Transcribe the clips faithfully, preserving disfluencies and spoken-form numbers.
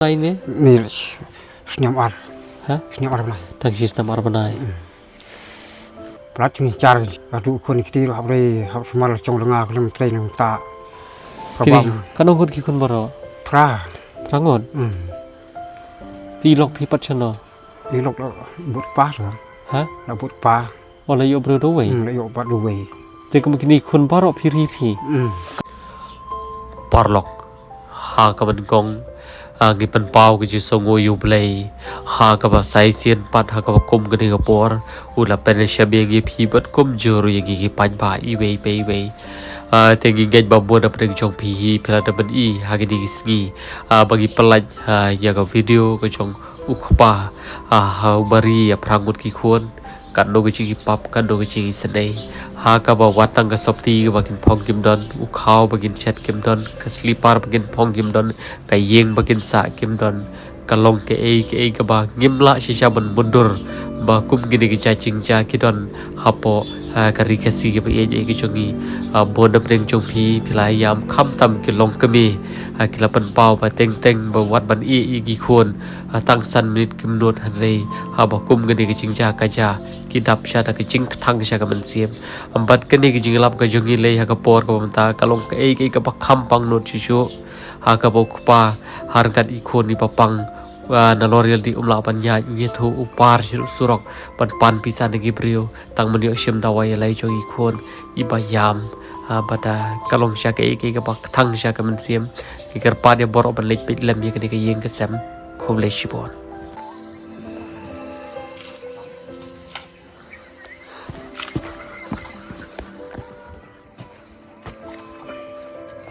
Bnai ne? Ni snem ar. Ha? Snem ar bnai. Tang shi snem ar bnai. Prat jingïajar ka du khun kti ruh hap rei hap sumar jong lenga khlem trei nang ta. Ka bam. Ka nong khun ki khun baroh. Phra. Phra ngut. Hmm. Te i lok phi pat shano? I lok la bud pa sa. Ha? La bud pa. O la ïoh briew da uwei. Hmm, la ïoh pat da uwei. Te kum kine khun baroh phi ri phi. Hmm. Paralok. Ha kaba nyngkong, ah, ngi pynpaw ka jingsngewnguh ïa U Blei. Ha kaba sa shisien pat ha kaba kum kane ka por, u la pynshai ïa ngi phi bad kumjuh ruh ïa ngi ki paidbah iwei pa iwei. Ah, te ngi ngeit ba bun na pdeng jong phi hi phi la dep ban i ha kine ki sngi, ah, ba ngi pynlait, ah, ïa ka video ka jong u kpa, ah, ha uba ri ïa phra ngut ki khun. Katno ka jingïapap, katno ka jingisynei. Ha kaba wat tang ka sopti kaba kin phong kim don, u khaw ba kin shet kim don, ka slipar ba kin phong kim don, ka ïing ba kin sah kim don. Ka long kaei kaei kaba ngim lah shisha ban mundur ba kum kine ki jait jingjia ki don hapoh, ha, ka ri Khasi kaba ïeit ïeit ka jong ngi. Ah, bun na pdeng jong phi phi la ïam khamtam ki longkmie, ha, ki la pynpaw ba teng teng ba wat ban ïeh ïa ki khun, ha, tang san minit kim nud hynrei haba kum kane ka jingjia ka jia ki dap sha da ka jingkthang sha ka mynsiem. Bad kane ka jinglap ka jong ngi lei ha ka por kaba mynta ka long kaei kaei kaba kham pangnud shuh shuh. Ha kaba u kpa ha ryngkat i khun iba pang, ah, nalor ïalade um lah ban ïaid, u ïathuh u par sha surok ban pan pisa na ki briew tang ban ïoh shim dawai ïalei jong i khun iba ïam. Ah, bad, ah, ka long sha kaei kaei kaba kthang sha ka mynsiem. Ngi kyrpad ïa baroh ban leit peit lem ïa kane ka ïing ka sem. Khublei shibun.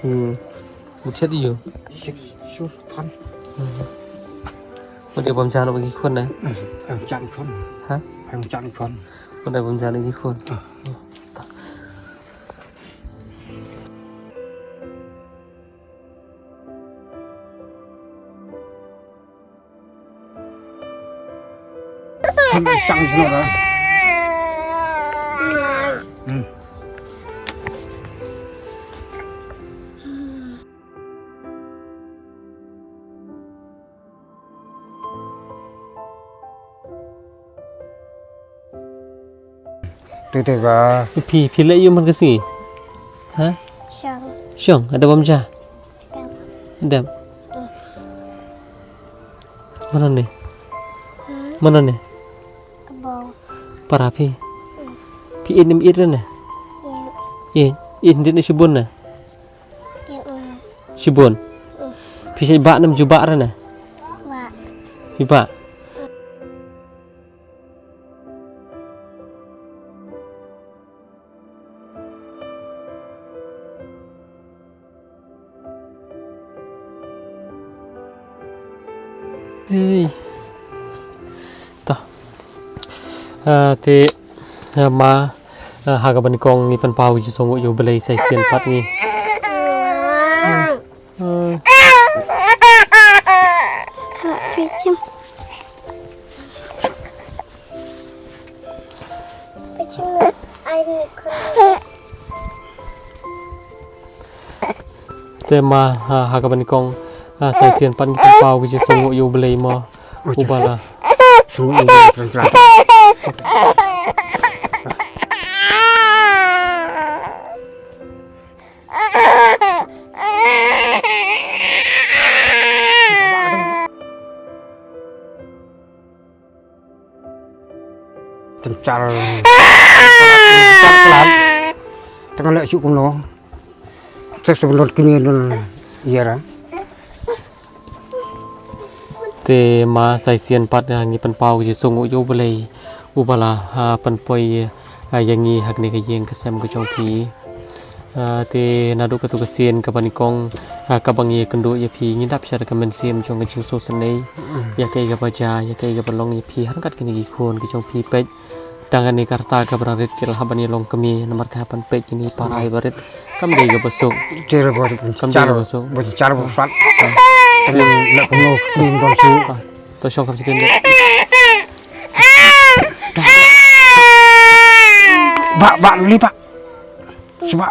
Hmm. Buthet ïa u. Sik sur pan. Hmm. Bad ïa bam jan bad ki khun na. Hmm. Ai bam jan khun. Ha? Ai bam jan khun. Bad ïa bam jan ki khun. Ah. Kan chang jno da. Hmm. Te te ba. Phi, phi leh ïa u man ka sngi? Ha? Shong. Shong, ada bam ja? Dap. Dap. Mano ne? Ha? Mano ne? Kebon. Para phi? Hmm. Phi ïeit ne ym ïeit ne? Ïeit. Ïeit, ïeit ne shibun ne? Ïeit ne. Shibun? Hmm. Phi sa ïeit bha ne ym ju bha ne? Bha. Phi bha. Hei. Ta. Ah, te, ah, ma, ah, ha kaba nyngkong ngi pynpaw ka jingsngewnguh ïa U Blei sa shisien pat ngi. Ah. Te ma, ha, ha kaba nyngkong, ha, sa shisien pat ngi pynpaw ka jingsngewnguh ïa U Blei mo. Uba la. Shu ïa tren tren. Tynchar. Tynchar klan. Tang leh shu kumno. Sa sa bynrap kmie don ïa ra. Te ma sa shisien pat, ha, ngi pynpaw ka jingsngewnguh ïa U Blei uba la, ha, pynpoi, ha, ïa ngi ha kane ka ïing ka sem ka jong phi. Ha, te naduh katu ka sien kaba nyngkong, ha, kaba ngi ïakynduh ïa phi ngi dap sha da ka mynsiem jong ka jingsngewsynei ïa kaei kaba jia, ïa kaei kaba long ïa phi ha ryngkat kine ki khun ki jong phi peit. Tang kane ka rta kaba dang rit ki la hap ban ïalong kmie namar ka hap ban peit kine ki para iba rit. Kam dei kaba suk. Kam dei kaba suk. Ban char ba sat. Tang leh kumno kmie don suk. Ah, to shong kam sdien de. Ba, ba, li ba. Shu ba.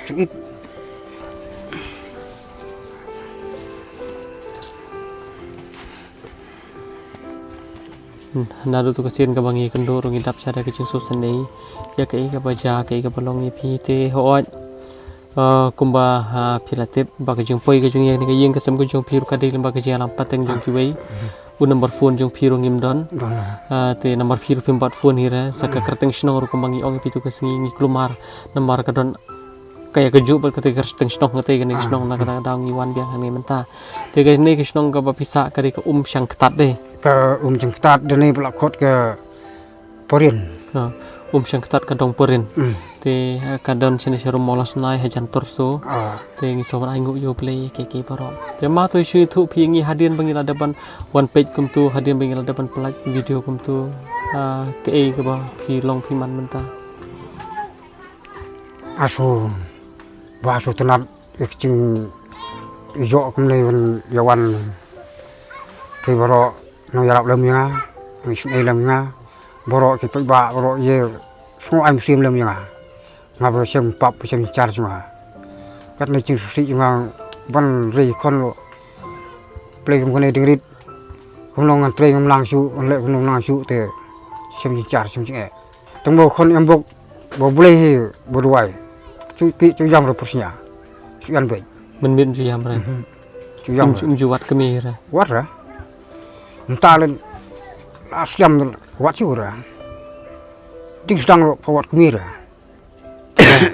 Shu it. Naduh tu ka sien kaba ngi kynduh ruh ngi dap sha da ka jingsngewsynei ïa kaei kaba jia, kaei kaba long ïa phi. Te hooid, ah, kumba, ah, phi la tip ba ka jingpoi ka jong ngi ha kane ka ïing ka sem ka jong phi ruh ka dei lyngba ka jingïalam pateng jong kiwei. U number phone jong phi ruh ngim don. Don, ah. Ah, te number phi ruh phim bat phone hi re. Sa ka kyrteng shnong ruh kumba ngi ong ïa phi tu ka sngi ngi kulmar namar ka don ka ïa ka juh bad kata ka kyrteng shnong, kata ka kyrteng shnong na kata ka daw ngi wan biang hangne mynta. Te kane ka shnong kaba phi sah ka dei ka Umshangktat de. Ka Umshangktat de ne ba la khot ka Porin. Ha, Umshangktat ka dong Porin. Mm. Te, eh, ka don shane sharum Mawlasnai hajan Torso. Ah. Te ngi sngewbha ai nguh ïa U Blei kiei kiei baroh. Te ma to shu ïathuh phi ïa ngi hadien ba ngi la dep ban wan peit kumtu, hadien ba ngi la dep ban pynlait video kumtu. Ah, kaei kaba phi long phi man mynta. Asu ba asu tnat ïa ka jingïoh kumne ban ïa wan. Ki baroh nongïarap lem ïa nga, ngi sngewlem ïa nga. Baroh ki paidbah baroh ïa sngew ai mynsiem lem ïa nga. Nga ba shem pap ba shem jar jong nga. Katne jingsngewsih jong nga ban rei khon lo. Plei kum kane ding rit. Kumno ngan trei ngam nang shuh, ngan leh kumno nang shuh te shem jingjar shem jingeh. Tang ba khon em bok ba U Blei hi ba duwai. Chu ki chu ïam re pursnia. Chu ïan bek. Mynmiet chu ïam re. Mhm. Chu ïam. Um re. Um ju wat kmie re. Wat re. Mynta len la sliam wat chu re. Ding sdang ro pa wat kmie re.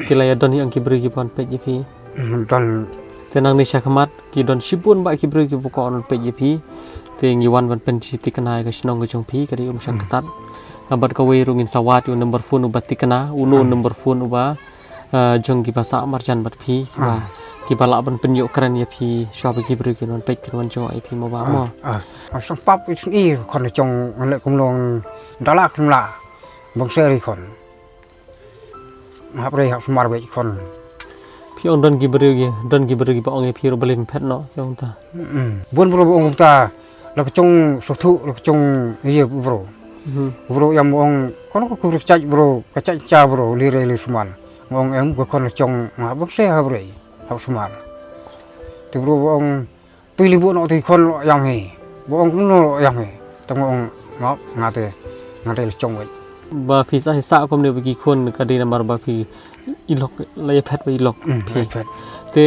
Ki la ïa don hi ong ki briew ki ban peit ïa phi. Mhm, don. Te nangne shakhmat ki don shibun ba ki briew ki ba kwah ban peit ïa phi. Te ngi wan ban pynshai thikna ïa ka shnong ka jong phi ka dei Umshangktat. Ah, bad kawei ruh ngin sa wad ïa u number phone uba thikna, uno u number phone uba, ah, jong kiba sah marjan bad phi, kiba, kiba lah ban pynïoh kren ïa phi, shuwa ba ki briew kin wan peit kin wan jngoh ïa phi mo ba mo. Ah, ah. Sngewpap i sngi khon jong ngan leh kumno da lah kumla. Bang seri khon. Hap rei hap sumar beit khon. Phi ong don ki briew ki, don ki briew kiba ong ïa phi ruh balei phet noh, ong ta. Mm. Bun bro ba ong ta, la ka jong sothu, la ka jong ïa bro. Mhm. Bro ïa mo ong, kono ko kur chaj bro, ka chaj cha bro, li rei li sumar. Mo ong em ko khon la jong, nga bok se hap rei, hap sumar. Te bro ba ong, pili bu no ti khon lo ïam hi. Bu ong kumno lo ïam hi. Tang ong ngap nga te nga te chong wei. Ba phi sa sa kumne ba ki khon ka dei namar ba phi i lok la ïa phet ba i lok. Mm, phi. Ïa phet. Te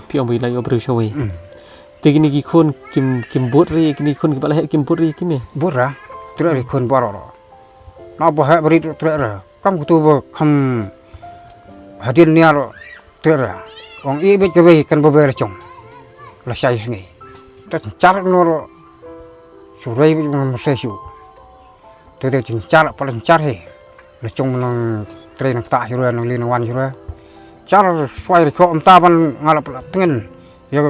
phi ong ba i la ïoh briew shawei. Mm. Te kini ki khon kim kim bud ri kini khon ki ba la heh kim bud ri kini. Bud ra. Tre ri khon baro ro. Na ba heh bari tre ra. Kam kutu ba kam hadien nia ro. Tera ong i bit ka bei kan ba bei la chong. La shai sngi. Ta char no ro. Surai bit ma mase shu. Te te ching char pa la char he. La chong nang trei nang ta shurai nang li nang wan shurai. Char suai ri kho am ta ban nga la pla tengen. Ya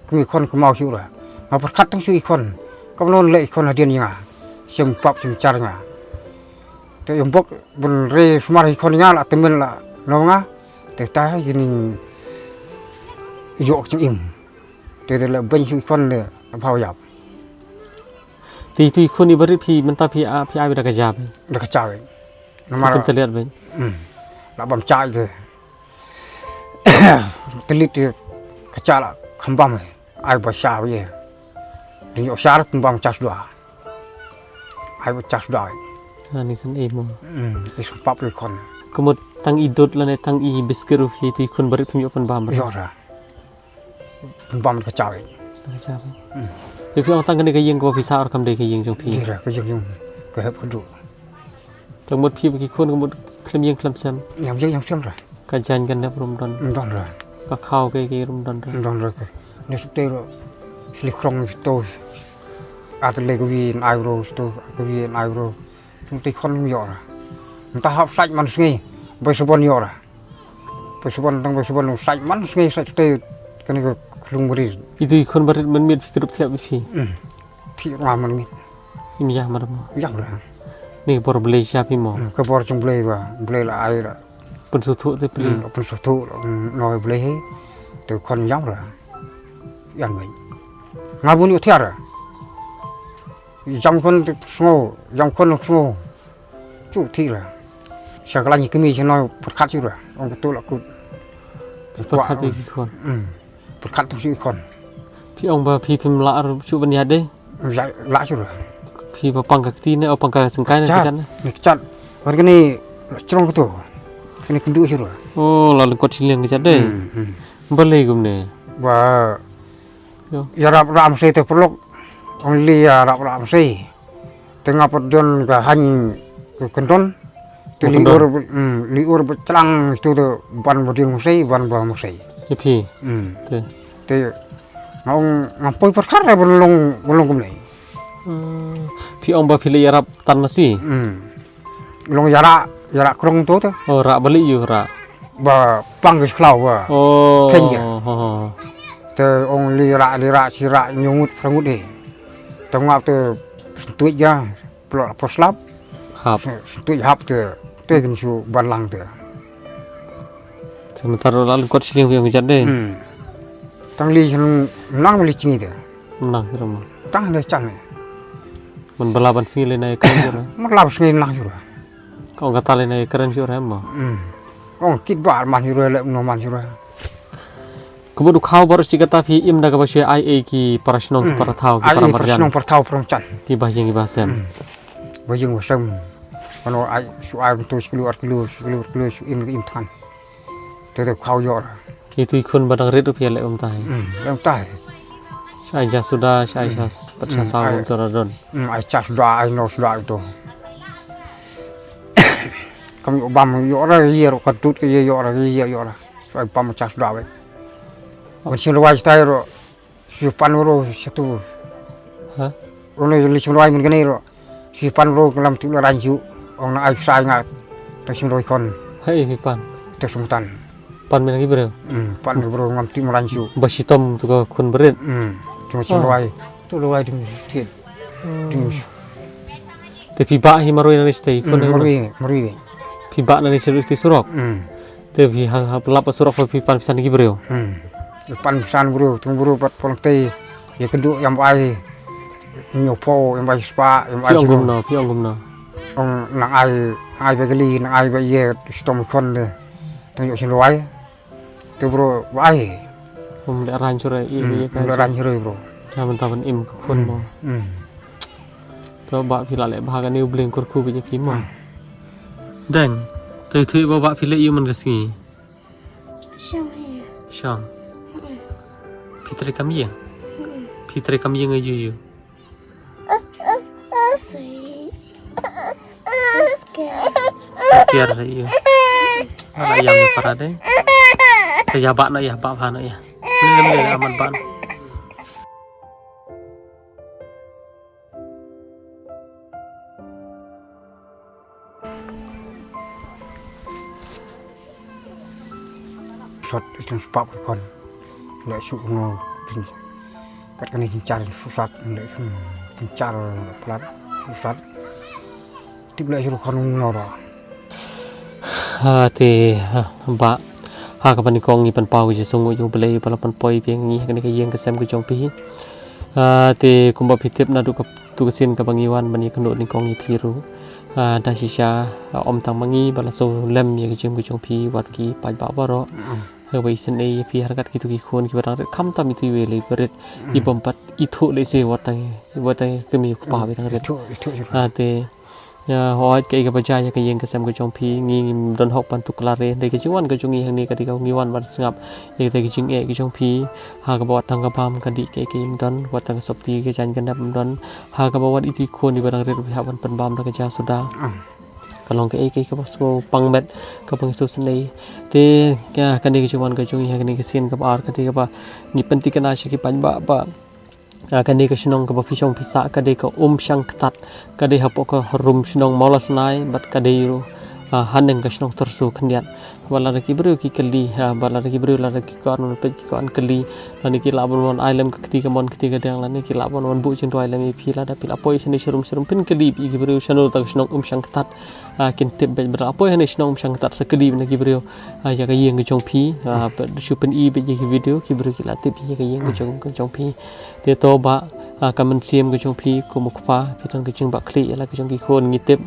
kmi khon kmau shurai. Nga perkhat tang shu i khon. Kam non le i khon hadien nga. Sem pap sem char nga. Te yom bok bun re sumar i khon nga la temen la no nga. Te ta yin yok ching im. Te te la ben shu i khon le bhau yap. Te tu i khon i barit phi mynta phi a phi ai da ka jab. Da ka jab. Namar phi taliat ben. Hmm. La bam chai te. Telit te ka cha la kham bam. Ai ba sha ye. Ding yo sha kham bam chas dua. Ai ba chas dua. Ani san e mo. Hmm. Is pap le khon. Kumut tang i dot la ne tang i biskir u hi tu i khon barit phim yo pan bam. Yo ra. Bam ka chawi. Ka chawi. Hmm. Te phi ong tang kane ka ïing ko phi sa or kam dei ka ïing jong phi. Dei ra ka ïing jong ka hep ka du. Tang mut phi ba ki khun ka mut khlem ïing khlem sem. Ïam ïing ïam sem ra. Ka jan ka nep rum don. Don ra. Ka khaw ke ke rum don ra. Don ra ke. Ne sute ro. Sli krong ne sto. At le ka wi an ai ro sto. Ka wi an ai ro. Tang te khon ïoh ra. Nta hap sait man sngi. Bai sabon ïoh ra. Bai sabon tang bai sabon sait man sngi sait te kane ka khlung bari. Itu i khon barit man mit phi krup thiap phi. Hmm. Thi ra man mit. Im yah mar mo. Yah ra. Ni bor blei sha phi mo. Hmm, ka bor chung blei ba. Blei la ai ra. Pun suthu te pli. Hmm, pun suthu no blei he. Te khon yah ra. Yan mai. Nga bun ïoh thiar ra. Jam khon sngo, jam khon sngo. Chu thi ra. Sha kala ni kmi sha noi pyrkhat chu ra. Ong ka tu la kut. Pyrkhat ki khon. Hmm. Pyrkhat tu chu khon. Phi ong ba phi phim la ar chu ban ya de. Jai la chu ra. Ki ba pang ka kti ne, o pang ka sengkai ne, ka jat ne? Ni ka jat. Wan kane, chrong ka tu. Kane kynduh shuh ruh. Oh, la lyngkot shiliang ka jat de. Hmm, hmm. Balei kumne? Ba. Yo. Ïarap rah mynsiem te paralok. Ong lei ïarap rah mynsiem. Te nga pat don ka haiñ ka kyndon. Te lei ur, hmm, lei ur ba chlang tu te ban ba ding mynsiem, ban ba mynsiem. Ïa phi. Hmm. Te. Te nga ong ngam poi pyrkhat re ban long, ban long kumne. Hmm. Phi ong ba phi leh ïarap tan masi. Hmm. Long ïarap, ïarap krong to te. Oh, rah balei ïa rah. Ba pang ki khlaw ba. Oh. Khen ïa. Ho, ho. Te ong lei rah, lei rah, shi rah, hynñiew ngut, phra ngut eh. Te ngap te sngewthuh ïa, plot por slap. Hap. Sngewthuh hap te, te kin shu ban lang te. Te mynta ruh la lyngkot shiliang phi ong ka jat de. Hmm. Tang lei shu nang lei jngi te. Nang shu ma. Tang lei chan ne. Man ba la ban sngi lei na ïa kren shuh re. Man la ban sngi nang shuh re. Ka ong kata lei na ïa kren shuh re mo. Hmm. Ong kit ba man shuh re le no man shuh re. Kumba dei khaw baroh shi katta phi im da kaba shu ai ei ki para shnong ki para thaw ki para marjan. Ai ei para shnong para thaw para marjan. Ki ba ïing ki ba sem. Hmm. Ba ïing ba sem. Mano ai shu ai to shi kilo ar kilo, shi kilo ar kilo shu im im than. Te te khaw ïoh ra. Ki tu i khun ba dang rit ruh phi ïa leh um tai. Hmm, leh um tai. Sha ai ja suda, sha ai sha, pat sha saw um to ra don. Hmm, ai ja suda, ai no suda ito. Kam ïoh bam ïoh ra ïa ruh ka dud ka ïa ïoh ra ïa ïoh ra. Sha ai bam ja suda wei. Ban shin ruwai tai ruh. Shu pan bro satu. Ha? Ono li shin ruwai mun kane ruh. Shu pan bro ka lam tu la ranju. Ong na ai pisa nga. Ta shin ruwai khon. Hai phi pan. Ta sumtan. Pan men ki bro. Hmm, pan bro ngam tu la ranju. Ba shitom tu ka khun berit. Hmm. Tu shin ruwai. Tu ruwai tu thied. Tu. Te phi ba hi marwei na ni stei khun. Hmm, marwei, marwei. Phi ba na ni stei surok. Hmm. Te phi ha, ha lap surok phi pan pisa ki bro. Hmm. Pan pisa bro, tung bro pat pon te. Ïa kynduh ïa bai. Hynñiew phew, ïa bai spah, ïa bai. Phi ong kumno, phi ong kumno. Ong nang ai, ai ba kali, nang ai ba ïa shitom khon de. Tang ïoh shin ruwai. Te bro, ba ai. Um leh rang shuh re, ïa, hmm, ïa um leh rang shuh re bro. Ïa mynta ban im ka khun mo. Hmm. To ba phi la leh bha kane u Blei un kyrkhu beit ïa phi mo. Hmm. Deng, to ïathuh ba ba phi leh ïa u man ka sngi. Shong hi. Shong. Mm-mm. Phi trei kam ïing. Mm-mm. Phi trei kam ïing ïa u. Sweet. So scared. Tiar ïa u. Ala ïam ïa para de. Te ïa ba na ïa ba ba na ïa. Lem lem amat ba. Sot iteng spap kon. Leh shu no. Kat kane jingchar susat leh jingchar plat susat. Tip leh shu kon no ra. Ha te ha ba ha ka ban kong ngi pan pau ji sung u Blei ba la pan poi phi ngi kane ka ïing ka sem ka jong phi. Ha te kumba phi tip naduh ka tu ka sien kaba ngi wan ban ïakynduh nyngkong ïa phi ruh. Ah, da shisha, ah, ym tang ma ngi ba la sngewlem ïa ka jingim ka jong phi wat ki paidbah baroh. Mm. Haba isynei ïa phi ha ryngkat kitu ki khun kiba dang rit khamtam itu iwei lei ba rit. Mm. I bym pat ithuh lehse wat tang, wat tang kmie u kpa ba dang rit. Ithuh, ithuh. Ah, te, ah, hooid kaei kaba jia ïa ka ïing ka sem ka jong phi ngi ngim don hok ban tuklar re. Hynrei ka jingwan ka jong ngi hangne ka dei ka ngi wan ban sngap ïa ka jingeh ka jong phi. Ha kaba wat tang ka bam ka dih kaei kaei ym don, wat tang ka sopti ka jaiñ ka nep ym don. Ha kaba wat itu i khun iba dang rit ruh hap ban pynbam da ka ja suda. Ah. Ka long kaei kaei kaba sngewpang met kaba ngi sngewsynei. Te ka kane ka jingwan ka jong ngi ha kane ka sien kaba ar ka dei kaba ngi pynthikna sha ki paidbah ba, ah, kane ka shnong kaba phi shong phi sah ka dei ka Umshangktat. Ka dei hapoh ka rum shnong Mawlasnai bad ka dei ruh, ah, haneng ka shnong Tyrso khyndiat. Ba lada ki briew ki kylli, ha, ba lada ki briew lada ki kwah ban peit ki kwah ban kylli, lane ki lah ban wan ai lem ka kti kamon kti kadiang, lane ki lah ban wan buh jingduwai lem ïa phi lada phi la poi shane sharum sharum phin kylli ïa ki briew shano ta ka shnong Umshangktat. Ah, kin tip beit ba la poi hane shnong Umshangktat sa kylli na ki briew, ah, ïa ka ïing ka jong phi, ah, bad shu pyni beit ïa ki video ki briew ki la tip ïa ka ïing ka jong, ka jong phi. Te to ba, ah, ka mynsiem ka jong phi kum u kpa phi don ka jingbakla ïa la ka jong ki khun ngi tip.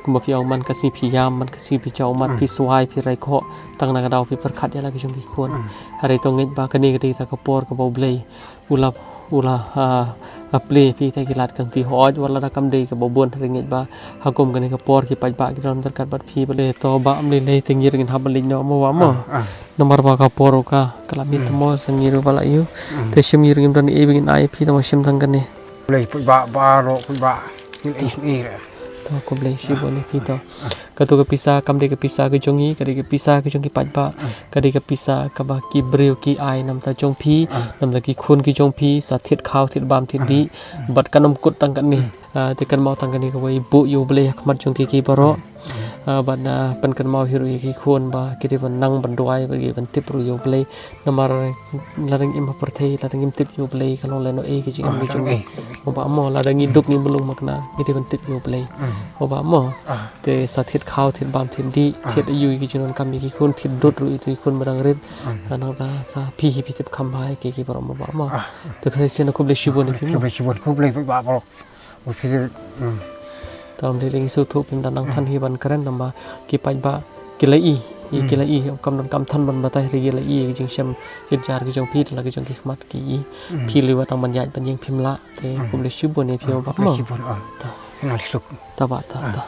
Kumba phi ong man ka sngi phi ïam, man ka sngi phi jaw, man phi swai, phi rai khoh, tang na ka daw phi pyrkhat ïa la ka jong ki khun. Hynrei to ngeit ba kane ka dei ta ka por kaba U Blei u la, u la, ah, Nga plie phi te ki lad kynti hoi wat lada kam dei kaba bun ha ri ngeit ba ha kum kane ka por ki paidbah ki don ryngkat bad phi. Balei to ba ym lei lei te ngi ruh ngin hap ban leit noh mo ba mo. Namar ba ka por ruh ka la miet mo sa ngi ruh ba la ïoh. Te shim ngi ruh ngim don ei ba ngin ai phi te mo shim tang kane. Lei paidbah baroh paidbah. Ngin ai sngewbha. To khublei shibun ïa phi to. Kato ka pisa kam dei ka pisa ka jong ngi, ka dei ka pisa ka jong ki paidbah, ka dei ka pisa kaba ki briew ki ai namta jong phi, namta ki khun ki jong phi, sa thied khaw thied bam thied dih, bad kan ym kut tang kane. Ah, te kynmaw tang kane kawei buh ïa U Blei ha khmat jong ki ki baroh. Ah, bad na pynkynmaw hi ruh ïa ki khun ba ki dei ban nang ban duwai bad ki ban tip ruh ïa U Blei. Namar lada ngim ha pyrthei lada ngim tip ïa U Blei ka long lehnohei ka jingim ka jong ngi. Mo ba mo lada ngi duk ngi mulung makna ngi dei ban tip ïa U Blei. Mo ba mo. Te sa thied khaw thied bam thied dih thied aïu ïa ki jingdonkam ïa ki khun thied dud ruh ïa ki khun ba dang rit. Nangta sa phi hi phi tip kham bha ïa ki ki baroh mo ba mo. Te phi sien khublei shibun ïa phi mo. Khublei shibun khublei ba ba. Ui phi. Tam dei dei ngi sngewthuh phim da nang than hi ban kren namar ki paidbah ki la i, ki la i kam don kam than ban batai ri ki la i ki jingshem ki jar ki jong phi la ki jong ki khmat ki i. Phi liwa tang ban ïaid ban ïeng phim lah te khublei shibun ïa phi ba mo. Khublei shibun. Ta ba ta ta.